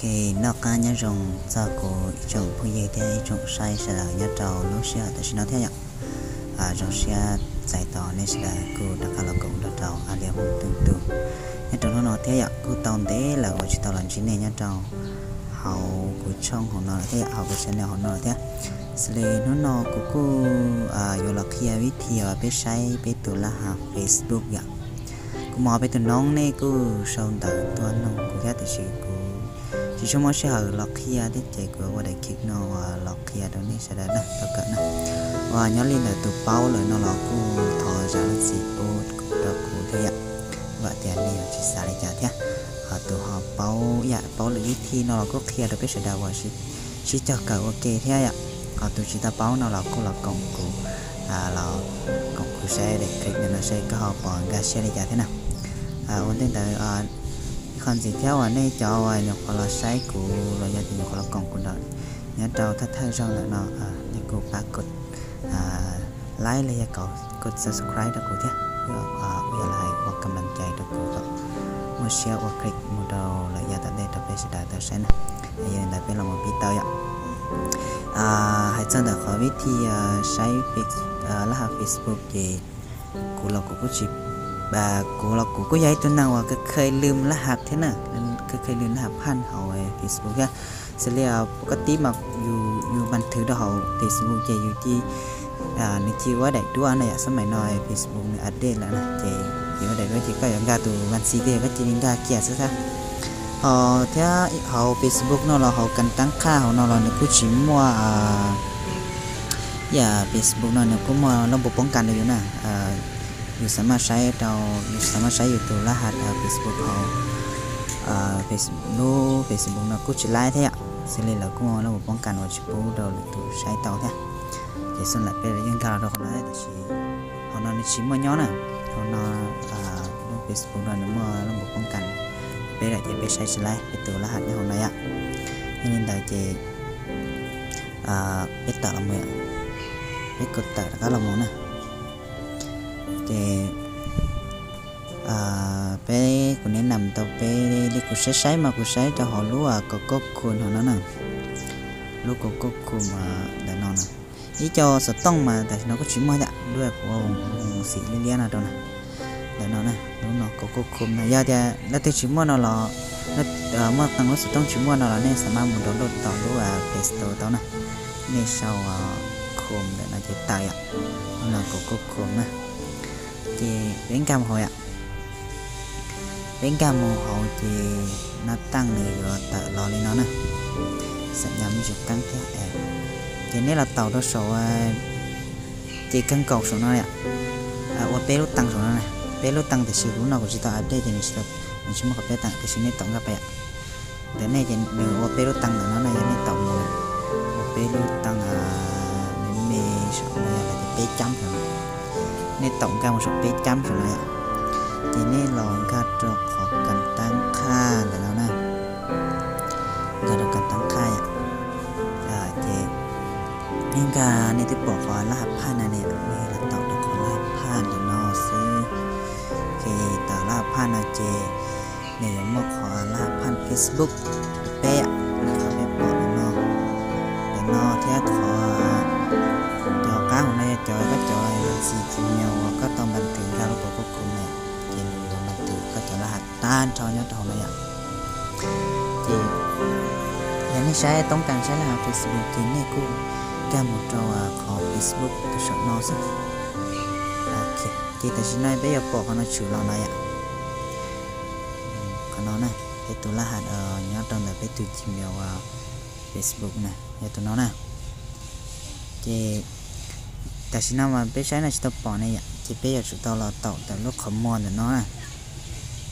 Ok, noj qab nyob zoo txog kuv ib tsoom phooj ywg thiab ib tsoom saib sawv daws nyob rau lub sij hawm tam sim no thiab yom. Zoo siab txais tos nej sawv daws kuj rov qab los koom nrog rau Alia Hmoob Teej Tug nyob rau hnub no thiab yom. Kuj tau ntev lawm uas tsis tau los ntsib nej nyob rau hauv kuv tshooj hauv no lawm thiab yom, hauv kuv channel hauv no lawm thiab. Xws li hnub no kuv kuj yuav los qhia vib thi uas peb saib peb tus laj hav Facebook yom. Kuv mus peb tus noob nej kuj sau ntawv tuaj nug kuv thiab tiam sis kuv tsis tshua muaj sij hawm los qhia thiab ces kuv ua daim clip no uas los qhia rau nej sawv daws na, tau kawm na. Uas nyob li ntawm tus paub lawm no los kuj thov zam lub txim pub rau kuv thiab yom. Vam tias nej yuav tsis xav li cas thiab. Ho tus ho paub yam paub lwm vib thi no los kuj qhia rau peb sawv daws uas sib cog kawm ua ke thiab yom. Ho tus tsis tau paub no los kuj los koom kuv, los koom kuv saib daim clip no saib koj ho pom nkag siab li cas thiab na. Ua ntej ntawd, ib qho ntxiv thiab uas nej cov uas nyuam qhuav los saib kuv los yog tias nyuam qhuav los koom kuv nyob rau thawj thawj zaug ntawm no, nej kuj pab kod like los yog kod subscribe rau kuv thiab, ua yam li hais ua kam las cai rau kuv kom muaj siab ua clip mus rau lawm yav tom ntej rau peb sawv daws tau saib na. Yog li ntawd peb los mus pib tau yom. Hais txog ntawm qhov vib thi saib laj hav Facebook ces kuv los kuv kuj tsis, kuv los kuv kuj yog ib tug neeg uas kheej lwm laj hav thiab na, kheej lwm laj hav phaj hauv Facebook thiab. Xws li pov koj tib mas yus npas thwv rau hauv Facebook ces yus cia, nws cia ua daim duab na yom, xab maim no Facebook nws update lawm na ces yus ua daim duab ces koj yuav nkag tus vas xis tiag koj cia li nkag kiag xwb xab. Ho thiab hauv Facebook no los hauv kas taab qhaj hauv no los nws kuj tsis muaj yam Facebook no nws kuj muaj lub npu poob kas rau yus na. Yus xav maj saib rau, yus xav maj saib yus tus laj hav Facebook hauv lub Facebook no kuj tsis laib thiab yom, xws li lawv kuj muaj lub npu poob kas uas tsis pub rau lwm tus saib tau thiab. Ces xwb lam peb yeej nkag los rau qhov no tiam sis hauv no nws tsis muaj nyob na. Hauv no lub Facebook no nws muaj lub npu poob kas, peb lam ces peb saib tsis laib peb tus laj hav nyob hauv no yom. Yog li ntawd ces peb tawm los mus, peb kuj tawm rov qab los mus na. Ces peb kuv nim nam tau peb li kuv saib saib mas kuv saib rau hauv lub Google Chrome hauv no na. Lub Google Chrome ntawm no na. Ib co xov tooj mas tam sim no kuj tsis muaj thiab, lub kuv ua xim liab liab no rau na. Ntawm no na, lub no Google Chrome na, yog tias leej twg tsis muaj no los, muaj qee lub xov tooj tsis muaj no los nej xav maj mus download tom lub Play Store tau na. Nej sau Chrome ntawm no ces tawm yom. Lub no Google Chrome na. Ces peb nkag mus hauv yom. Peb nkag mus hauv ces nab taaj nws yuav tawm los li no na. Xam nyas me ntsis qeeb thiab. Ces nej los taum rau saum ces kawg nkaus saum no yom. Ua peb lub taaj saum no na. Peb lub taaj tiam sis lub no kuv tsis tau update ces nws tsis muaj qhov peb taaj tiam sis nej taum nkag pem yom. Ntawm nej ces nws ua peb lub taaj ntawm no na, yog nej taum mus ua peb lub taaj me me saum no yog tias peb cab saum no. Nej taum nkag mus saum peb cab saum no yom. Ces nej los nkag rau qhov kas taab qhaj ntawm no na. Nkag rau kas taab qhaj yom. Ces nej nkag nej twb pom qhov laj hav phaj na, nej los taum rau qhov laj hav phaj ntawm no xwb. Ces tawm laj hav phaj no ces nws yuav muaj qhov laj hav phaj Facebook peb, qhov peb pom ntawm no, ntawm no thiab qhov cov qab hauv no yog cov koj cov ntxis Gmail uas koj tau npas thwv nkag lub Google Chrome na, ces nws yuav npas thwv koj cov laj hav tag nrho nyob rau hauv no yom. Ces yog nej saib toob kas saib laj hav Facebook ces nej kuj nkag mus rau qhov Facebook tus saum no xwb. Ces tam sim no peb yuav pom qhov no tshwm los no yom. Qhov no na, peb tus laj hav nyob rau ntawm peb tus Gmail uas Facebook na, yog tus no na. Ces tam sim no mas peb saib no tsis tau pom ne yom, ces peb yuav tsum tau los taum ntawm lub qhov muag ntawm no na.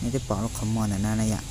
Nej twb pom lub qhov muag ntawm no na yom.